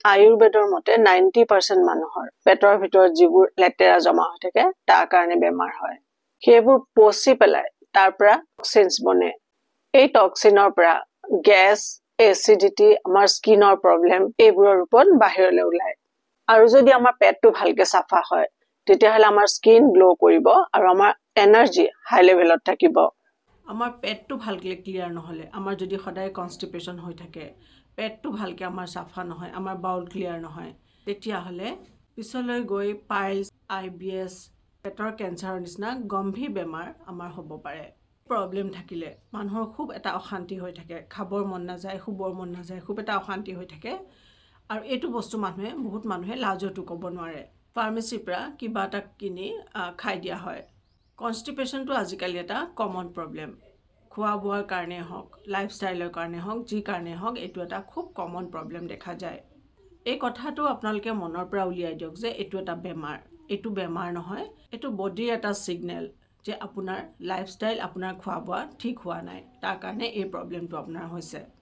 আয়ুৰ্বেদৰ মতে 90% মানুহৰ পেটৰ ভিতৰত যিবোৰ লেতেৰা জমা হৈ থাকে, তাৰ কাৰণে বেমাৰ হয়। সেইবোৰ পচি পেলাই তাৰ পৰা টক্সিনছ বনে। এই টক্সিনৰ পৰা গেছ, এচিডিটি, আমাৰ স্কিনৰ প্ৰব্লেম, এইবোৰৰ ৰূপত বাহিৰলৈ ওলায়। আৰু যদি আমাৰ পেটটো ভালকে চাফা হয়, তেতিয়াহ'লে আমাৰ স্কিন গ্ল' কৰিব আৰু আমাৰ এনাৰ্জি হাই লেভেলত থাকিব। আমাৰ পেটটো ভালকৈ ক্লিয়াৰ নহ'লে, আমাৰ যদি সদায় কনষ্টিপেশ্যন হৈ থাকে, পেটটো ভালকৈ আমাৰ চাফা নহয়, আমাৰ বাউল ক্লিয়াৰ নহয়, তেতিয়াহ'লে পিছলৈ গৈ পাইলছ, আইবিএছ, পেটৰ কেঞ্চাৰৰ নিচিনা গম্ভীৰ বেমাৰ আমাৰ হ'ব পাৰে। প্ৰব্লেম থাকিলে মানুহৰ খুব এটা অশান্তি হৈ থাকে, খাবৰ মন নাযায়, শুবৰ মন নাযায়, খুব এটা অশান্তি হৈ থাকে। আৰু এইটো বস্তু মানুহে, বহুত মানুহে লাজতো ক'ব নোৱাৰে। ফাৰ্মাচীৰ পৰা কিবা এটা কিনি খাই দিয়া হয়। কনষ্টিপেশ্যনটো আজিকালি এটা কমন প্ৰব্লেম। খোৱা বোৱাৰ কাৰণেই হওক, লাইফষ্টাইলৰ কাৰণে হওক, যি কাৰণেই হওক, এইটো এটা খুব কমন প্ৰব্লেম দেখা যায়। এই কথাটো আপোনালোকে মনৰ পৰা উলিয়াই দিয়ক যে এইটো এটা বেমাৰ। এইটো বেমাৰ নহয়, এইটো বডিৰ এটা ছিগনেল যে আপোনাৰ লাইফষ্টাইল, আপোনাৰ খোৱা বোৱা ঠিক হোৱা নাই, তাৰ কাৰণে এই প্ৰব্লেমটো আপোনাৰ হৈছে।